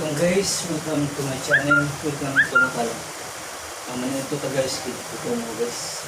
Welcome guys, welcome to my channel, welcome to Matalo. Ang manito ta guys, ito mo guys.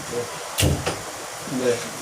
Okay. Okay.